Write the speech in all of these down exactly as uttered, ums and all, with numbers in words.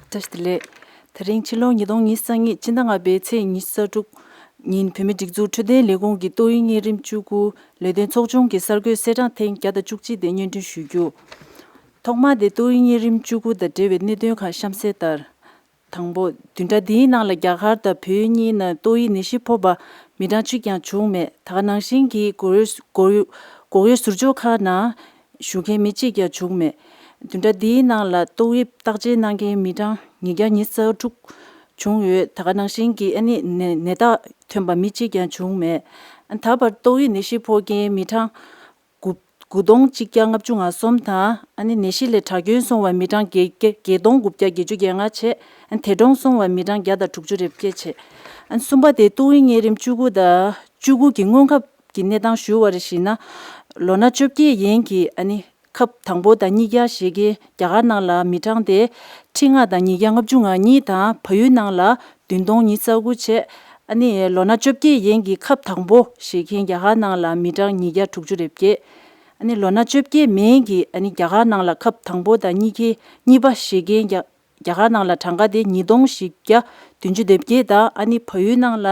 བཀྲ་ཤིས་བདེ་ལེགས། དེ་རིང་ཕྱི་ལོ་ཉིས་སྟོང་ཉི་ཤུ་རྩ་གཉིས་སྤྱི་ཟླ་ལྔ་པའི་ཚེས་ཉི་ཤུ་རྩ་དྲུག་ཉིན་བོད་མིའི་སྒྲིག་འཛུགས་འཕྲོད་བསྟེན་ལས་ཁུངས་ཀྱི་ཏོག་དབྱིབས་གཉན་རིམས་བཅུ་དགུ་ལས་དོན་ཚོགས་ཆུང་གི་གསར་འགོད་གསལ་བསྒྲགས་ཐེངས་བརྒྱ་དང་བཅུ་གཅིག་དེ་སྙན་སྒྲོན་ཞུ་རྒྱུ། ཐོག་མ་དེ་ཏོག་དབྱིབས་གཉན་རིམས་བཅུ་དགུ་དང་འབྲེལ་བའི་གནད་དོན་ཁག་གཤམ་གསལ་ལྟར། དང་པོ། བདུན་ཕྲག་འདིའི་ནང་ལ་རྒྱ་གར་དང་བོད་གཉིས་ནང་ཏོག་དབྱིབས་ནད་གཞི་ཕོག་པ་མི་གྲངས་གཅིག་ཀྱང་བྱུང་མེད། ད་ག་ནང་བཞིན་གྱི་འགོག་དབྱེ་འགོག་འགོག་དབྱེ་ཟུར་འཇོག་ཁག་ནང་ཞུགས་མཁན་མི་གཅིག་ཀྱང་བྱུང་མེད། བདུན་ཕྲག་འདིའི་ནང་ལ་ཏོག་དབྱིབས་བརྟག་དཔྱད་གནང་མཁན་མི་གྲངས་ཉིས་བརྒྱ་ཉི་ཤུ་རྩ་དྲུག་བྱུང་ཡོད། ད་ག་ནང་བཞིན་གྱི་ཨ་ནི་ནད་ནད་རྟགས་ཐོན་པ་མི་གཅིག་ཀྱང་བྱུང་མེད། ཨ་ད་བར་ཏོག་དབྱིབས་ནད་གཞི་ཕོག་མཁན་མི་གྲངས་དགུ་དགུ་སྟོང་གཅིག་བརྒྱ་ལྔ་བཅུ་ང་གསུམ་དང་། ཨ་ནི་ནད་གཞི་ལས་དྲག་སྐྱེད་སོང་བ་མི་གྲངས་བརྒྱད་བརྒྱད་བརྒྱད་སྟོང་དགུ་བརྒྱ་བརྒྱད་ཅུ་གྱ་ལྔ་བྱས། ཨ་ནི་འདས་གྲོངས་སོང་བ་མི་གྲངས་བརྒྱ་དང་དྲུག་ཅུ་རེ་བརྒྱད་བྱས། ཨ་ནི་གསུམ་པ་དེ་ཏོག་དབྱིབས་གཉན་རིམས་བཅུ་དགུ་དང་བཅུ་དགུ་གི་སྔོན་ཁབ་ཀྱི་གནས་སྟངས་ཞུ་བ་རེ་བཞིན་ན། ལོ་ན་བཅོ་བརྒྱད་ཡན་གྱི་ཨ་ནི་ཁབ་དང་པོ་དང་གཉིས་བརྒྱ་བཞེས་མཁན་རྒྱ་གར་ནང་ལ་མི་གྲངས་དེ་ཁྲི་ལྔ་དང་ཉིས་བརྒྱ་ལྔ་བཅུ་ང་གཉིས་དང་། བལ་ཡུལ་ནང་ལ་བདུན་སྟོང་ཉི་ཤུ་རྩ་དགུ་བྱས། ཨ་ནི་ལོ་ན་བཅོ་བརྒྱད་ཡན་གྱི་ཁབ་དང་པོ་བཞེས་མཁན་རྒྱ་གར་ནང་ལ་མི་གྲངས་ཉིས་བརྒྱ་དྲུག་ཅུ་རེ་བརྒྱད། ཨ་ནི་ལོ་ན་བཅོ་བརྒྱད་མན་གྱི་ཨ་ནི་རྒྱ་གར་ནང་ལ་ཁབ་དང་པོ་དང་གཉིས་ཀྱི་གཉིས་པ་བཞེས་མཁན་རྒྱ་རྒྱ་གར་ནང་ལ་གྲངས་ཀ་དེ་ཉིས་སྟོང་བཞི་བརྒྱ་བདུན་ཅུ་དོན་བརྒྱད་དང་། ཨ་ནི་བལ་ཡུལ་ནང་ལ་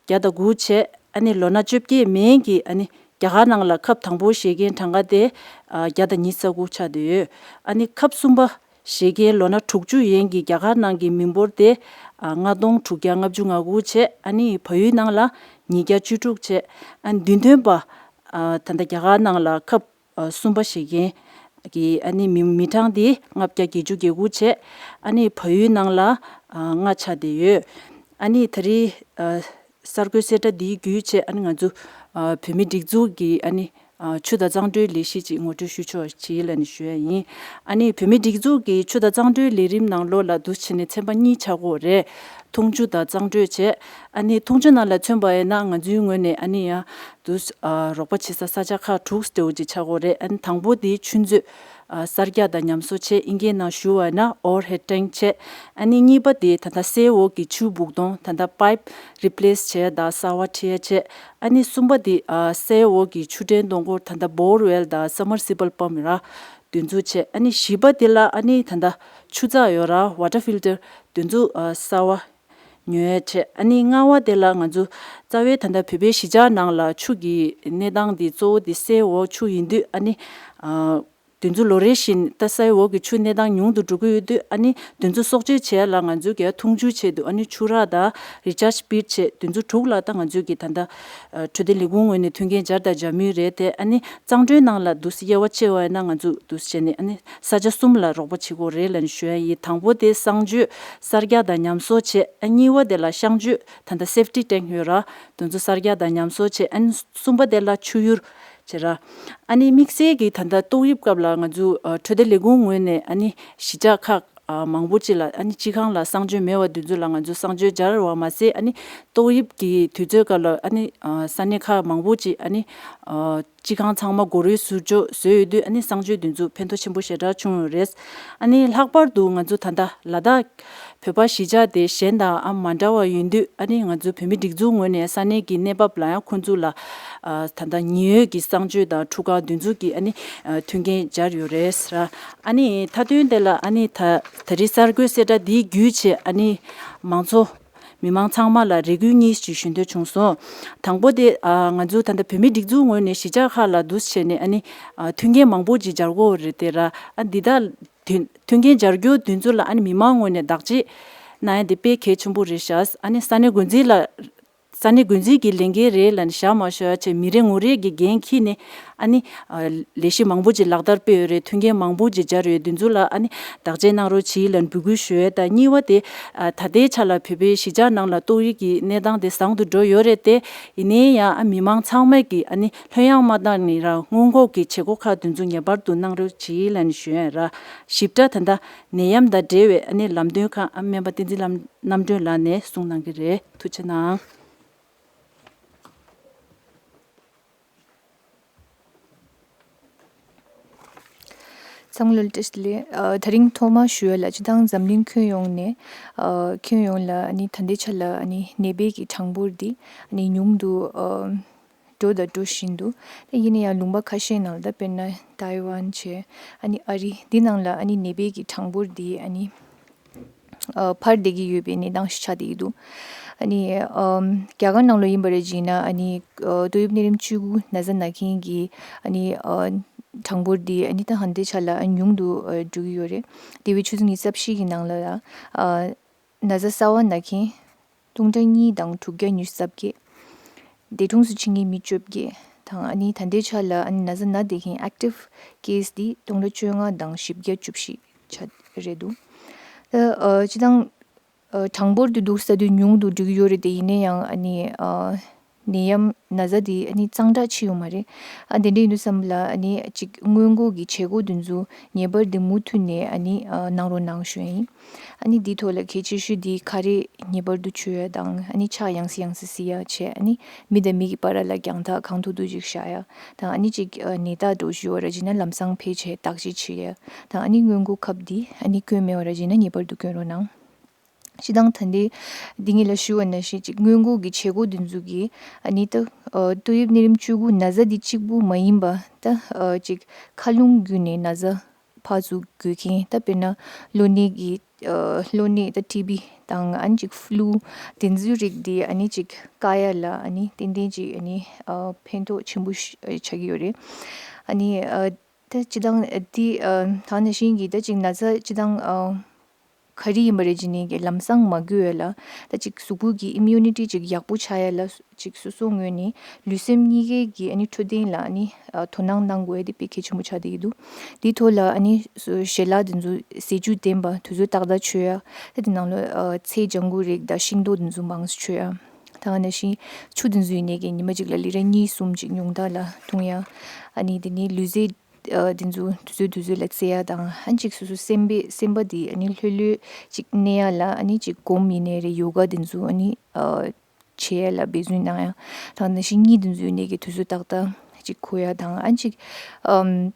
བརྒྱ་དང་དགུ་བྱས། ཨ་ནི་ལོ་ན་བཅོ་བརྒྱད་མན་གྱི་ཨ་ནི་རྒྱ་གར་ནང་ལ་ཁབ་དང་པོ་བཞེས་མཁན་གྲངས་ཀ་དེ་ཨ་བརྒྱ་དང་ཉི་ཤུ་རྩ་དགུ་ཆགས་བསྡད་ཡོད། ཨ་ནི་ཁབ་གསུམ་པ་བཞེས་མཁན་ལོ་ན་དྲུག་ཅུ་ཡན་གྱི་རྒྱ་གར་ནང་གི་མི་འབོར་དེ་ཨ་ལྔ་སྟོང་དྲུག་བརྒྱ་ལྔ་བཅུ་ང་དགུ་བྱས། ཨ་ནི་བལ་ཡུལ་ནང་ལ་ཉིས་བརྒྱ་བཅུ་དྲུག་བྱས། ཨ་ནི་བདུན་ཐོན་པ་ཨ་ད་ལྟ་རྒྱ་གར་ནང་ལ་ཁབ་ཨ་གསུམ་པ་བཞེས་མཁན་གྱི་ཨ་ནི་མི་མི་གྲངས་དེ་ལྔ་བརྒྱ་བརྒྱད་ཅུ་གྱ་དགུ་བྱས། ཨ་ནི་བལ་ཡུལ་ནང་ལ་ཨ་ལྔ་ཆགས་བསྡད་ཡོད། ཨ་ནི་ད་རེས་ཨ་གསར་འགོད་གསལ་བསྒྲགས་འདིའི་བརྒྱུད་བྱས། ཨ་ནི་ང་ཚོ་ཨ་བོད་མིའི་སྒྲིག་འཛུགས་ཀྱི་ཨ་ནི་ཨ་ཆུ་དང་གཙང་སྦྲའི་ལས་གཞི་ཅིག་ངོ་སྤྲོད་ཞུ་ཆོག་ཅིག་ལབ་ནས་ཞུ་ཡ་ཡིན། ཨ་ནི་བོད་མིའི་སྒྲིག་འཛུགས་ཀྱི་ཆུ་དང་གཙང་སྦྲའི་ལས་རིམ་ནང་ལོགས་ལ་འདུ་བྱས་ནས་ཚན་པ་གཉིས་ཆགས་ཀྱི་ཡོད་རེད། འཐུང་ཆུ་དང་གཙང་སྦྲ་བྱས། ཨ་ནི་འཐུང་ཆུ་ནང་ལ་མཚོན་པ་ཡིན་ན་ང་ཚོའི་ངོས་ནས་ཨ་ནི་ཡང་དུ་ཨ་རོགས་པ་བྱེད་ས་ས་ཆ་ཁག་དྲུག་ཙམ་ཅིག་ཆགས་ཀྱི་ཡོད་རེད། ཨ་ནི་དང་པོ་དེ་ཆུ་མཛོད་ཨ་གསར་རྒྱག་དང་ཉམས་གསོ་བྱས། ཨིན་སྐད་ནང་ཞུ་བ་ཡིན་ན་overhead tank་བྱས། ཨ་ནི་གཉིས་པ་དེ་ད་ལྟ་སའི་འོག་གི་ཆུ་སྦུག་གཏོང་། ད་ལྟ་pipe་replace་བྱས་དང་གསར་བ་འཁྲིད་ཡ་བྱས། ཨ་ནི་གསུམ་པ་དེ་ཨ་སའི་འོག་གི་ཆུ་འདྲེན་གཏོང་སྐོར་ད་ལྟ་borewell་དང་submersible pump་ར་འདོན་འཛུགས་བྱས། ཨ་ནི་བཞི་པ་དེ་ལ་ཨ་ནི་ད་ལྟ་ཆུ་རྩྭ་ཡོད་ར་water filter་འདོན་འཛུགས་ཨ་གསར་བ་ཉོས་བྱས། ཨ་ནི་ལྔ་བ་དེ་ལ་ང་ཚོ་རྩ་བའི་ད་ལྟ་བོད་པའི་གཞིས་ཆགས་ནང་ལ་ཆུ་གི་གནས་སྟངས་དེ་གཙོ་བོ་དེ་སའི་འོག་ཆུ་ཡིན་དུས། ཨ་ནི་ཨ་དེ་ཚོ་ལོ་རེ་བཞིན་ད་སའི་འོག་གི་ཆུ་གནས་སྟངས་ཉུང་དུ་འགྲོ་གི་ཡོད་དུས། ཨ་ནི་དེ་ཚོ་གསོག་འཇོག་བྱས་ལ་ང་ཚོས་ཀྱི་འཐུང་ཆུའི་ཆེད་དུ་ཨ་ནི་ཆུ་རགས་དང་recharge pit་བྱས། དེ་ཚོ་དྲུག་ལ་ད་ང་ཚོས་ཀྱི་ད་ལྟ་འཕྲོད་བསྟེན་ལས་ཁུངས་ངོས་ནས་མཐུན་རྐྱེན་སྦྱར་དང་སྦྱར་མུས་རེད་དེ། ཨ་ནི་གཙང་སྦྲའི་ནང་ལ་དུ་དབྱེ་བ་ཕྱེ་བ་ཡིན་ན་ང་ཚོས་དུ་བྱས་ནས་ཨ་ནི་ས་ཆ་གསུམ་ལ་རོགས་པ་བྱེད་དགོས་རེད་ལབ་ནས་ཞུ་ཡ་ཡིན། དང་པོ་དེ་གཙང་སྦྲ་གསར་རྒྱག་དང་ཉམས་གསོ་བྱས། ཨ་གཉིས་པ་དེ་ལ་གཤང་སྦྲ་ད་ལྟ་safety tank་ཡོད་ར་དེ་ཚོ་གསར་རྒྱག་དང་ཉམས་གསོ་བྱས། ཨ་ནི་གསུམ་པ་དེ་ལ་ཆུ་ཡུར་བྱས་ར། ཨ་ནི་དམིགས་བསལ་གྱི་ད་ལྟ་ཏོག་དབྱིབས་སྐབས་ལ་ང་ཚོ་ཨ་འཕྲོད་བསྟེན་ལས་ཁུངས་ངོས་ནས་ཨ་ནི་གཞིས་ཆགས་ཁག་ཨ་མང་པོ་ཅིག་ལ་ཨ་ནི་སྤྱི་ཁང་ལ་གསང་སྤྱོད་མེད་པ་དེ་ཚོ་ལ་ང་ཚོས་གསང་སྤྱོད་སྦྱར་བ་མ་ཟད། ཨ་ནི་ཏོག་དབྱིབས་ཀྱི་དུས་ཚོད་སྐབས་ལ་ཨ་ནི་ཨ་ས་གནས་ཁག་མང་པོ་ཅིག་ཨ་ནི་ཨ་སྤྱི་ཁང་ཚང་མ་སྒོ་རའི་ཟུར་འཇོག་བཟོས་ཡོད་དུས། ཨ་ནི་གསང་སྤྱོད་དེ་ཚོ་ཕན་ཐོགས་ཆེན་པོ་ཞེ་དྲག་བྱུང་ཡོད་རེད། ཨ་ནི་ལྷག་པར་དུ་ང་ཚོ་ད་ལྟ་ལ་དྭགས་བོད་པ་གཞིས་ཆགས་དེ་གཞན་དང་ཨ་མ་འདྲ་བ་ཡིན་དུས། ཨ་ནི་ང་ཚོ་བོད་མི་སྒྲིག་འཛུགས་ངོས་ནས་ས་གནས་ཀྱི་གནས་བབ་ལ་ཡང་ཁོང་ཚོ་ལ་ཨ་ད་ལྟ་ཉི་འོད་ཀྱི་གསང་སྤྱོད་དང་འཁྲུག་ཁ་དེ་ཚོ་གི་ཨ་ནི་ཨ་མཐུན་རྐྱེན་སྦྱར་ཡོད་རེད་ཟེར། ཨ་ནི་མཐའ་དོན་དེ་ལ་ཨ་ནི་ད་ད་རེས་གསར་འགོད་གསལ་བསྒྲགས་འདིའི་བརྒྱུད་བྱས། ཨ་ནི་མང་ཚོགས་མི་མང་ཚང་མ་ལ་རེ་སྐུལ་གཉིས་ཤིག་ཞུ་འདོད་བྱུང་སོང་། དང་པོ་དེ་ཨ་ང་ཚོ་ད་ལྟ་བོད་མི་སྒྲིག་འཛུགས་ངོས་ནས་གཞིས་ཆགས་ཁག་ལ་འདུ་བྱས་ནས་ཨ་ནི་ཨ་མཐུན་རྐྱེན་མང་པོ་ཅིག་སྦྱར་དགོས་རེད་དེ་ར། ཨ་འདི་དག་མཐུན་མཐུན་རྐྱེན་སྦྱར་རྒྱུ་དེ་ཚོ་ལ་ཨ་ནི་མི་མང་ངོས་ནས་བདག་གཅེས་གནང་ཡ་དེ་དཔེ་གལ་ཆེན་པོ་རེད་ཤག། ཨ་ནི་ས་གནས་འགོ་འཛིན་ལ་ས་གནས་འགོ་འཛིན་གྱི་ལས་འགན་རེད་ལབ་ནས་བཞག་མ་ཤོག་ཡ་བྱས། མི་རེ་ངོ་རེ་གི་འགན་འཁྱེར་ནས་ཨ་ནི་ཨ་ལས་གཞི་མང་པོ་ཅིག་ལག་བསྟར་སྤེལ་ཡོད་རེད། མཐུན་རྐྱེན་མང་པོ་ཅིག་སྦྱར་ཡོད། དེ་ཚོ་ལ་ཨ་ནི་བདག་གཅེས་གནང་རོགས་གྱིས་ལབ་འབོད་སྐུལ་ཞུ་ཡ་དང་། གཉིས་པ་དེ་ཨ་ད་ལྟའི་ཆ་ལ་བོད་པའི་གཞིས་ཆགས་ནང་ལ་ཏོག་དབྱིབས་ཀྱི་གནས་སྟངས་དེ་བཟང་དུ་འགྲོ་ཡོད་རེད་དེ། ཡིན་ནའི་ཡང་ཨ་མི་མང་ཚང་མས་ཀྱི་ཨ་ནི་ལྷོད་ཡངས་མ་བཏང་ནས་རང་སྔོན་འགོག་གི་བྱེད་སྒོ་ཁག་དེ་ཚོ་ངེས་པར་དུ་གནང་རོགས་གྱིས་ལབ་ནས་ཞུ་ཡ་ར། ཞིབ་ཕྲ་ད་ལྟ་ནད་ཡམས་དང་འབྲེལ་བའི་ཨ་ནི་ལམ་སྟོན་ཁག་ཨ་སྨན་པ་བསྟན་འཛིན་ལམ་རྣམ་གྲོལ་ལགས་ནས་གསུངས་གནང་གི་རེད། ཐུགས་རྗེ་གནང་། ཚང་མ་ལ་བཀྲ་ཤིས་བདེ་ལེགས། ཨ་དེ་རིང་ཐོག་མར་ཞུ་ཡ་ལ་སྤྱིར་བཏང་འཛམ་གླིང་ཁྱོན་ཡོངས་ནས་ཨ་ཁྱོན་ཡོངས་ལ་ཨ་ནི་ད་ལྟའི་ཆ་ལ་ཨ་ནི་ནད་པའི་གི་གྲངས་འབོར་འདི་ཨ་ནི་ཉུང་དུ་ཨ་འགྲོ་དང་འགྲོ་བཞིན་འདུག། ད་ཡིན་ན་ཡང་ལུང་པ་ཁ་ཤས་ནང་ལ་ད་དཔེར་ན་ཏའི་ཝན་བྱས་ཨ་ནི་ཨ་རི་འདི་ནང་ལ་ཨ་ནི་ནད་པའི་གི་གྲངས་འབོར་འདི་ཨ་ནི་ ཨ་འཕར་བསྡད་ཀྱི་ཡོད་པའི་གནས་སྟངས་ཤིག་ཆགས་བསྡད་ཀྱི་འདུག་ཨ་ནི་ཨམ་རྒྱ་གར་ནང་ལོགས་ཡིན་པ་རེད་བྱས་ན་ཨ་ནི་ཨ་ཏོག་དབྱིབས་ནད་རིམས་བཅུ་དགུ་ན་ཚ་ན་མཁན་གྱི་ཨ་ནི་ཨ་གྲངས་འབོར་འདི་ཨ་ནི་ད་ཧན་ཏེ་ཆ་ལ་ཨ་ཉུང་དུ་ཨ་འགྲོ་གི་ཡོད་རེད། འདས་པའི་ཆུ་ཚོད་ཉི་ཤུ་རྩ་བཞི་གི་ནང་ལ་ཨ་ན་ཚ་གསར་བ་ན་མཁན་སྟོང་ཕྲག་གཉིས་དང་དྲུག་བརྒྱ་ཉི་ཤུ་རྩ་བརྒྱད། འདས་གྲོངས་སུ་ཕྱིན་མཁན་མི་བཅོ་བརྒྱད་དང་ཨ་ནི་ད་ལྟའི་ཆ་ལ་ཨ་ནི་ན་ཚ་ན་བསྡད་མཁན་active case་འདི་སྟོང་ཕྲག་བཅོ་ལྔ་དང་བཞི་བརྒྱ་བཅུ་བཞི་ཆགས་རེད་འདུག་ད་ཨ་སྤྱི་བཏང་ཨ་གྲངས་འབོར་དུ་འདུག་ས་དུས་ཉུང་དུ་འགྲོ་གི་ཡོད་རེད་དེ། ཡིན་ན་ཡང་ཨ་ནི་ཨ་ནད་ཡམས་ན་ཚ་འདི་ཨ་ནི་གཙང་དྲག་ཕྱིན་ཡོད་མ་རེད། ཨ་དེ་འདྲ་ཡིན་དུས་ཙམ་ལ་ཨ་ནི་ཅིག་སྔོན་འགོག་གི་བྱེད་སྒོ་འདི་ཚོ་ངེས་པར་དུ་མུ་མཐུད་ནས་ཨ་ནི་ཨ་གནང་རོགས་གནང་ཞུ་ཡ་ཡིན། ཨ་ནི་འདིའི་ཐོག་ལ་གལ་ཆེ་ཤོས་འདི་ཁ་རས་ངེས་པར་དུ་གྱོན་ཡ་དང་ཨ་ནི་ཕྱག་ཡང་སེ་ཡང་སེ་བསིལ་ཡ་བྱས། ཨ་ནི་མི་དང་མི་གི་བར་ལ་རྒྱང་ཐག་གང་ཐུབ་ཐུབ་ཅིག་བཞག་ཡ་དང་། ཨ་ནི་ཅིག་ཨ་ནད་རྟགས་འདྲ་བོ་ཞིག་ཡོད་རེད་བྱས་ན་ལམ་སང་ཕལ་ཆེར་བརྟག་དཔྱད་བྱེད་ཡ་དང་། ཨ་ནི་སྔོན་འགོག་ཁབ་འདི་ཨ་ནི་གྱོན་མེད་པ་རེད་བྱས་ན་ངེས་པར་དུ་གྱོན་རོགས་གནང་། སྤྱི་བཏང་ད་ལྟའི་འདི་ངེད་ལ་ཞུ་བ་ནང་བཞིན་ཅིག་སྔོན་འགོག་གི་བྱེད་སྒོ་འདི་ཚོ་གི་ཨ་ནི་ད་ཨ་ཏོག་དབྱིབས་ནད་རིམས་བཅུ་དགུ་ན་ཚ་འདི་གཅིག་པུ་མ་ཡིན་པ་ད་ཨ་ཅིག་མཁའ་རླུང་བརྒྱུད་ནས་ན་ཚ་ཕར་ཚུར་འགོས་མཁན། ད་དཔེར་ན་གློ་ནད་ཀྱི་ཨ་གློ་ནད་ད་ཊི་བི་དང་ཨ་ནི་ཅིག་ཕུ་ལུ་དེ་ཚོའི་རིགས་འདི་ཨ་ནི་ཅིག་བཀག་ཡ་ལ་ཨ་ནི་ཏན་ཏན་ཅིག་ཨ་ནི་ཨ་ཕན་ཐོགས་ཆེན་པོ་ཞིག་ཆགས་ཀྱི་ཡོད་རེད། ཨ་ནི་ཨ་ད་སྤྱི་བཏང་ཨ་འདི་ཨ་ད་ནང་བཞིན་གྱི་ད་ཅིག་ན་ཚ་སྤྱི་བཏང་ཨ་ག་རེ་ཡིན་པ་རེད་བྱས་ནས་ཀྱི་ལམ་སང་མ་འགོས་ཡ་ལ། ད་ཅིག་གཟུགས་པོ་གི་ཨི་མིའུ་ནི་ཊི་ཅིག་ཡག་པོ་ཆགས་ཡ་ལ་ཅིག་སོ་སོ་ངོས་ནས་ལུས་སེམས་གཉིས་ཀའི་གི་ཨ་ནི་འཕྲོད་བསྟེན་ལ་ཨ་ནི་ཨ་དོ་སྣང་གནང་དགོས་ཡ་དེ་དཔེ་གལ་ཆེན་པོ་ཆགས་བསྡད་ཀྱི་འདུག་དེའི་ཐོག་ལ་ཨ་ནི་སོ་ཞལ་ལག་དེ་ཚོ་ཟས་བཅུད་ལྡན་པ་དུས་ཚོད་ཏག་ཏག་མཆོད་ཡ། ད་དེ་ནང་ལ་ཨ་ཚལ་ལྗང་གུ་རིགས་དང་ཤིང་ཏོག་དེ་ཚོ་མང་ཙམ་མཆོད་ཡ། ད་ག་ནང་བཞིན་ཆུ་དེ་ཚོ་ཡིན་ནའི་གི་ཉི་མ་གཅིག་ལ་ལི་ཊར་གཉིས་གསུམ་ཅིག་ཉུང་མཐའ་ལ་འཐུང་ཡ། ཨ་ནི་དེ་ནས་ལུས་རྩལ་ཨ་དེ་ཚོ་དུས་ཚོད་དུས་ཚོད་ལ་རྩེ་ཡ་དང་། ཨ་ནི་ཅིག་སོ་སོ་སེམས་པའི་སེམས་པ་དེ་ཨ་ནི་ལྷོད་ལྷོད་ཅིག་གནས་ཡ་ལ་ཨ་ནི་ཅིག་སྒོམ་ཡིན་ནའི་རེད། ཡོ་ག་དེ་ཚོ་ཨ་ནི་ཨ་བྱེད་ཡ་ལ་འབད་བརྩོན་གནང་ཡ་དང་། ནང་བཞིན་གཉིད་དེ་ཚོ་ཡིན་ནའི་གི་དུས་ཚོད་ཏག་ཏག་ཅིག་ཁུག་ཡ་དང་། ཨ་ནི་ཅིག་ཨམ་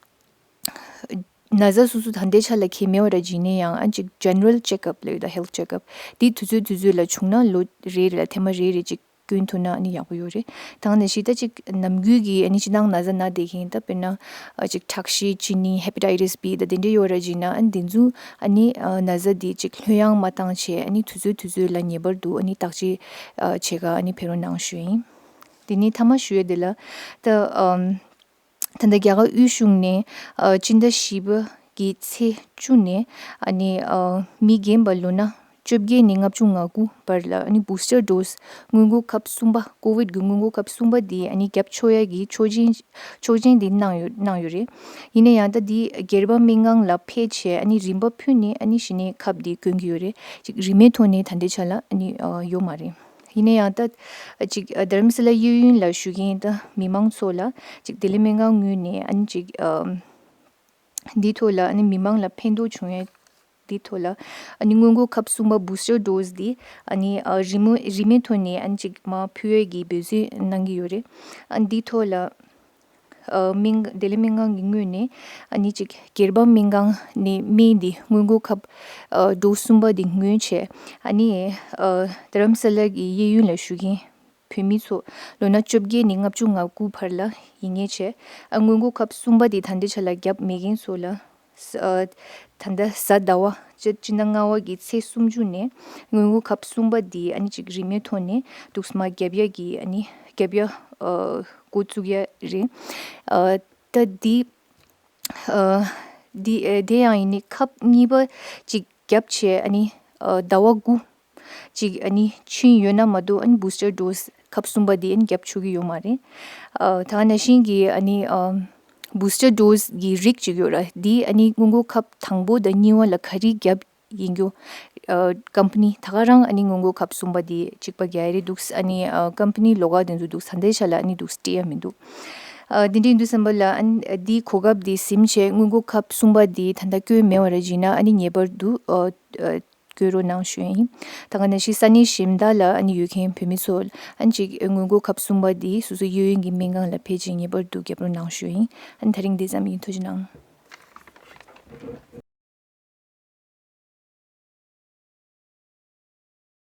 ན་ཚ་སོ་སོ་ད་ལྟའི་ཆ་ལ་གང་ཡང་མེད་པ་ར་བྱས་ནའི་ཡང་ཨ་ནི་ཅིག་ཇེ་ནེ་རལ་ཅེག་ཨབ་ལབ་ཡོད་ད། ཧེལ་ཐི་ཅེག་ཨབ་དེ་དུས་ཚོད་དུས་ཚོད་ལ་བྱུང་ན་ལོ་རེ་རེ་ལ་ཐེངས་མ་རེ་རེ་ཅིག་སྐྱོན་ཐུབ་ན་ཨ་ནི་ཡག་པོ་ཡོད་རེད། དང་ནང་བཞིན་ད་ཅིག་ནམ་རྒྱུན་གྱི་ཨ་ནི་སྤྱིར་བཏང་ན་ཚ་ན་བསྡད་མཁན་ད་དཔེར་ན་ཨ་ཅིག་ཁྲག་ཤེད་ཅི་ནི་ཧེ་པ་ཊའི་ཊི་སི་བི་ད་དེ་འདྲ་ཡོད་ར་བྱས་ན་ཨ་ནི་དེ་ཚོ་ཨ་ནི་ཨ་ན་ཚ་དེ་ཅིག་ལྷོད་ཡངས་མ་བཏང་བྱས་ཨ་ནི་དུས་ཚོད་དུས་ཚོད་ལ་ངེས་པར་དུ་ཨ་ནི་བརྟག་དཔྱད་ཨ་བྱེད་ག་ཨ་ནི་ཕེབས་རོགས་གནང་ཞུ་ཡིན། དེ་ནས་མཐའ་མ་ཞུ་ཡས་དེ་ལ་ད་ཨམ། ད་ལྟ་རྒྱ་གར་དབུས་གཞུང་ནས་ཨ་སྤྱི་ཟླ་བཞི་པ་གི་ཚེས་བཅུ་ནས་ཨ་ནི་ཨ་མི་རྒན་པ་ལོ་ན་བཅོ་བརྒྱད་ནས་ལྔ་བཅུ་ང་དགུ་བར་ལ་ཨ་ནི་བུ་སི་ཊར་ཌོ་སི་སྔོན་འགོག་ཁབ་གསུམ་པ། ཀོ་ཝིཌ་གི་སྔོན་འགོག་ཁབ་གསུམ་པ་འདི་ཨ་ནི་བརྒྱབ་ཆོག་ཡ་གི་ཆོག་མཆན་ཆོག་མཆན་འདི་གནང་ཡོད་གནང་ཡོད་རེད། ཡིན་ན་ཡང་ད་འདི་སྒེར་པ་སྨན་ཁང་ལ་ཕེབས་བྱས་ཨ་ནི་རིན་པ་ཕུལ་ནས་ཨ་ནི་གཞི་ནས་ཁབ་འདི་གོན་གྱི་ཡོད་རེད། ཅིག་རིན་མེད་ཐོག་ནས་ད་ལྟའི་ཆ་ལ་ཨ་ནི་ཨ་ཡོད་མ་རེད། ཡིན་ན་ཡང་ད་ཅིག་ཨ་དྷ་རམ་ས་ལ་གཡས་གཡོན་ལ་བཞུགས་མཁན་ད་མི་མང་ཚོ་ལ་ཅིག་བདེ་ལེགས་སྨན་ཁང་ངོས་ནས་ཨ་ནི་ཅིག་ཨ་འདིའི་ཐོག་ལ་ཨ་ནི་མི་མང་ལ་ཕན་ཐོགས་བྱུང་ཡས་འདིའི་ཐོག་ལ་ཨ་ནི་སྔོན་འགོག་ཁབ་གསུམ་པ་བུ་སི་ཊར་ཌོ་སི་འདི་ཨ་ནི་ཨ་རིན་མོ་རིན་མེད་ཐོག་ནས་ཨ་ནི་ཅིག་མར་ཕུལ་ཡས་ཀྱི་འབད་བརྩོན་གནང་གི་ཡོད་རེད། ཨ་ནི་འདིའི་ཐོག་ལ། ཨ་སྨན་བདེ་ལེགས་སྨན་ཁང་གི་ངོས་ནས་ཨ་ནི་ཅིག་སྒེར་པ་སྨན་ཁང་ནས་སྨན་འདི་སྔོན་འགོག་ཁབ་ཨ་ཌོ་སི་གསུམ་པ་འདི་ངོས་བྱས་ཨ་ནི་ཨ་དྷ་རམ་ས་ལ་གི་གཡས་གཡོན་ལ་བཞུགས་མཁན་བོད་མི་ཚོ་ལོ་ན་བཅོ་བརྒྱད་ནས་ལྔ་བཅུ་ང་དགུ་བར་ལ་ཡིན་མཁན་བྱས་ཨ་སྔོན་འགོག་ཁབ་གསུམ་པ་འདི་ད་ལྟའི་ཆ་ལ་བརྒྱབ་མེད་མཁན་ཚོ་ལ། ཨ་ད་ལྟ་གཟའ་ཟླ་བ་སྤྱི་སྤྱི་ཟླ་ལྔ་པ་གི་ཚེས་སུམ་ཅུ་ནས་སྔོན་འགོག་ཁབ་གསུམ་པ་འདི་ཨ་ནི་ཅིག་རིན་མེད་ཐོག་ནས་འདུག་སེ་མར་བརྒྱབ་ཡ་གི་ཨ་ནི་བརྒྱབ་ཡ་ཨ་འགོ་བཙུགས་ཡ་རེད། ཨ་ད་འདི་ཨ་འདི་ཨ་དེ་ཡང་ཡིན་ནི་ཁབ་གཉིས་པ་ཅིག་བརྒྱབ་བྱས་ཨ་ནི་ཨ་ཟླ་བ་དགུ་ཅིག་ཨ་ནི་ཕྱིན་ཡོད་ན་མ་གཏོགས་ཨ་ནི་བུ་སི་ཊར་ཌོ་སི་ཁབ་གསུམ་པ་འདི་ཨ་ནི་བརྒྱབ་ཆོག་གི་ཡོད་མ་རེད། ཨ་ད་ག་ནང་བཞིན་གྱི་ཨ་ནི་ཨ་བུ་སི་ཊར་ཌོ་སི་གི་རིགས་ཅིག་ཡོད་ར། འདི་ཨ་ནི་སྔོན་འགོག་ཁབ་དང་པོ་དང་གཉིས་པ་ལ་ག་རེ་བརྒྱབ་ཡིན་རྒྱུ། ཨ་ཀམ་པ་ནི་ད་ག་རང་ཨ་ནི་སྔོན་འགོག་ཁབ་གསུམ་པ་འདི་གཅིག་པ་རྒྱག་ཡ་རེད་འདུག་ཨ་ནི་ཨ་ཀམ་པ་ནི་ལོགས་ཀ་དེ་ཚོ་འདུག་ས་འདི་ཆ་ལ་ཨ་ནི་འདུག་སྤྲད་ཡ་མི་འདུག་ཨ་དེ་འདྲ་ཡིན་དུས་ཙམ་པ་ལ་ཨ་ནི་འདིའི་གོ་སྐབས་འདི་ཟིན་བྱས་སྔོན་འགོག་ཁབ་གསུམ་པ་འདི་ད་ལྟ་བསྐྱོན་མེད་པ་ར་བྱས་ན་ཨ་ནི་ངེས་པར་དུ་ཨ་ཨ་བསྐྱོན་རོགས་གནང་ཞུ་ཡིན། ད་ག་ནང་བཞིན་ས་གནས་གཞན་དག་ལ་ཨ་ནི་ཡོད་མཁན་བོད་མི་ཚོ་ཨ་ནི་ཅིག་སྔོན་འགོག་ཁབ་གསུམ་པ་འདི་སོ་སོའི་གཡས་གཡོན་གྱི་སྨན་ཁང་ལ་ཕེབས་བྱས་ངེས་པར་དུ་བརྒྱབ་རོགས་གནང་ཞུ་ཡིན། ཨ་ནི་ད་རིང་འདི་ཙམ་ཡིན། ཐུགས་རྗེ་གནང་།